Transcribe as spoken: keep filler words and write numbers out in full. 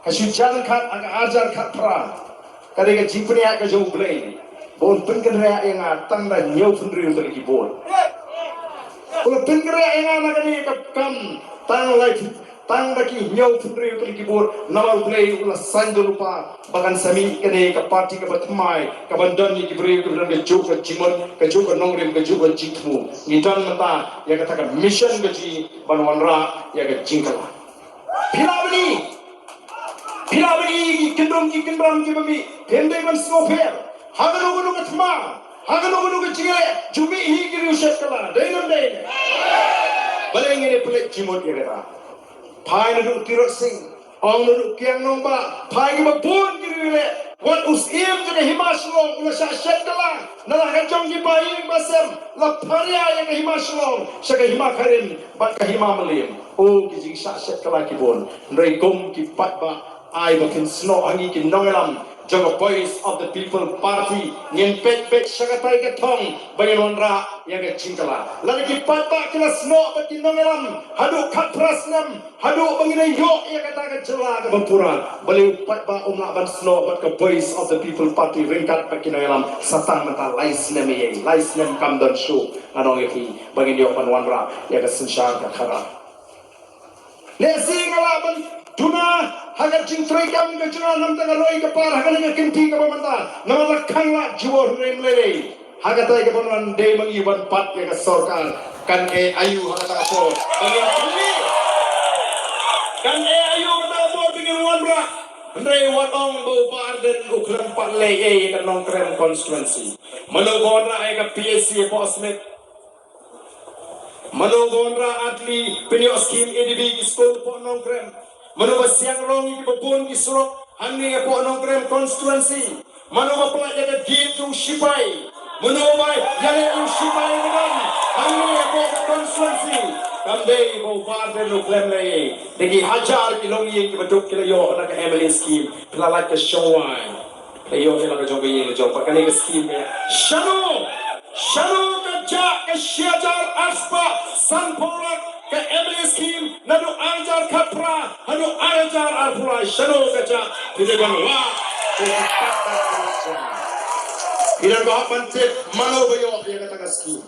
Ka shu jan khat ha ka arjar khat phra. Ka dei ka jingpynïaid ka jong U Blei ba un pynkynriah ïa nga tang da hynñiew phew hynriew tylli ki vote. U la pynkynriah ïa nga na kane ka kam tang lai tang da ki hynñiew phew hynriew tylli ki vote. Namar U Blei u la saiñdur lypa ba kan sa mih kane ka party kaba thymmai, kaban don ïa ki briew kiba don kajuh ka jingmut, kajuh ka nongrim, kajuh ka jingthmu. Ngi don mynta ïa kata ka mission ka jong ngi ban wanrah ïa ka jingkylla. Phi lah ban ïohi, phi lah ban ïohi ki kyndong ki kyndram kiba mih. Phim dei ban sngewpher. Ha kano kano ka thma, ha kano kano ka jingeh, ju mih hi ki riew shet kylla. Dei ne ym dei? Balei ngin ïa pynleit jingmut ïa kata? Phai naduh Tirot Sing, ong naduh Kiang Nangbah, phai kiba bun ki riew leh. Wat u Syiem jong ka Hima Shillong u la shah shet kylla na la ka jong ki bahaïing bahasem, la pharia ïa ka Hima Shillong sha ka Hima Kharin bad ka Hima Mylliem. O, ki jingshah shet kylla ki bun. Hynrei kum ki paidbah, ai ba kin snoh ha ngi ki nongïalam jong ka Voice of the People Party, ngin peit beit sha katai ka thong ba ngin wanrah ïa ka jingkylla. Lada ki paidbah ki la snoh bad ki nongïalam haduh khatphra snem, haduh ba ngin ïoh ïa kata ka jylla kaba pura, balei u paidbah um lah ban snoh bad ka Voice of the People Party ryngkat bad ki nongïalam sa tang mynta lai snem ïa, lai snem kam don shuh. Nga ong ïa phi ba ngin ïoh ban wanrah ïa ka synshar ka khadar. Lehse nga lah ban duna ha ka jingtrei kam ka jong nga namar ka roi ka par ha kane ka kynti kaba mynta, namar la khang lah jiwor, hynrei ym lei lei. Ha katai kaba mynta dei ma ngi ban pat ïa ka sorkar. Kan e aïu ha kata ka por ba ngin pynlong, kan e aïu ha kata ka por ba ngin wanrah? Hynrei wat ong ba u Bah Ardent u khlem pat leh ei ïa ka Nongkrem constituency. Mano ba wanrah ïa ka P H C hapoh Smit? Mano ba wanrah Atli, pynïoh skim A D B ki skul hapoh Nongkrem? Mano ba siang rong ïa kiba bun ki surok hangne hapoh Nongkrem constituency? Mano ba pynlait ïa ka gate jong u shipai? Mano ba ïaleh ïa u shipai madan hangne hapoh ka constituency? Kam dei ba u Bah Ardent u khlem leh ei? Da ki hajar ki longïing kiba duk ki la ïoh na ka M L A skim. Phi la lait ka shongwai, phi la ïoh ïa la ka jong ka ïing la jong, bad kane ka skim ka ïa. Shano, shano ka jah ka shi hajar arspah sanphew lak ka M L A skim naduh ar hajar khatphra haduh ar hajar arphew lai? Shano ka jah? Phi dei ban wad. Phi dang hap ban tip mano ba ïoh ïa kata ka skim.